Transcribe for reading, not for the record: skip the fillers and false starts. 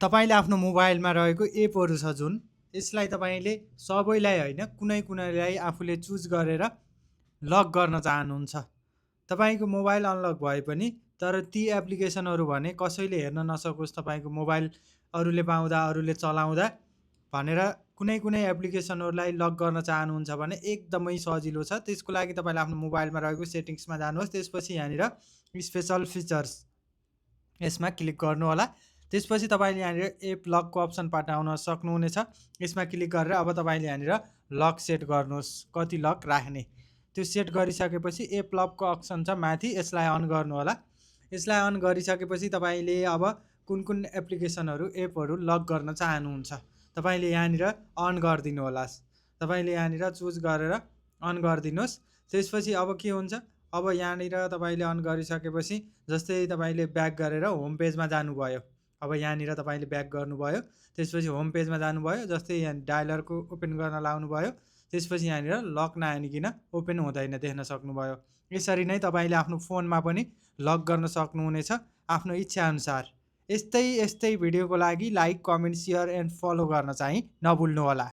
तपाईँले आफ्नो मोबाइलमा रहेको एपहरू छ जुन, यसलाई तपाईँले सबैलाई होइन, कुनैलाई आफूले चुज गरेर लक गर्न चाहनुहुन्छ। तपाईँको मोबाइल अनलक भए पनि तर ती एप्लिकेसनहरू भने कसैले हेर्न नसकोस्, तपाईँको मोबाइल अरूले पाउँदा, अरूले चलाउँदा भनेर कुनै एप्लिकेसनहरूलाई लक गर्न चाहनुहुन्छ भने एकदमै सजिलो छ। त्यसको लागि तपाईँले आफ्नो मोबाइलमा रहेको सेटिङ्समा जानुहोस्। त्यसपछि यहाँनिर स्पेसल फिचर्स यसमा क्लिक गर्नु होला। त्यसपछि तपाईँले यहाँनिर एप लकको अप्सन पाउन सक्नुहुनेछ। यसमा क्लिक गरेर अब तपाईँले यहाँनिर लक सेट गर्नुहोस्, कति लक राख्ने। त्यो सेट गरिसकेपछि एप लकको अप्सन छ माथि, यसलाई अन गर्नु होला। यसलाई अन गरिसकेपछि तपाईँले अब कुन एप्लिकेसनहरू एपहरू लक गर्न चाहनुहुन्छ तपाईँले यहाँनिर अन गरिदिनु होला। तपाईँले यहाँनिर चुज गरेर अन गरिदिनुहोस्। त्यसपछि अब के हुन्छ, अब यहाँनिर तपाईँले अन गरिसकेपछि जस्तै तपाईँले ब्याक गरेर होम पेजमा जानुभयो। अब यहाँनिर तपाईँले ब्याक गर्नुभयो, त्यसपछि होम पेजमा जानुभयो। जस्तै यहाँ डायलरको ओपन गर्न लाउनुभयो, त्यसपछि यहाँनिर लक नहानिकन ओपन हुँदैन, देख्न सक्नुभयो। यसरी नै तपाईँले आफ्नो फोनमा पनि लक गर्न सक्नुहुनेछ आफ्नो इच्छाअनुसार। यस्तै भिडियोको लागि like, comment, share and follow गर्न चाहिँ नभुल्नुहोला।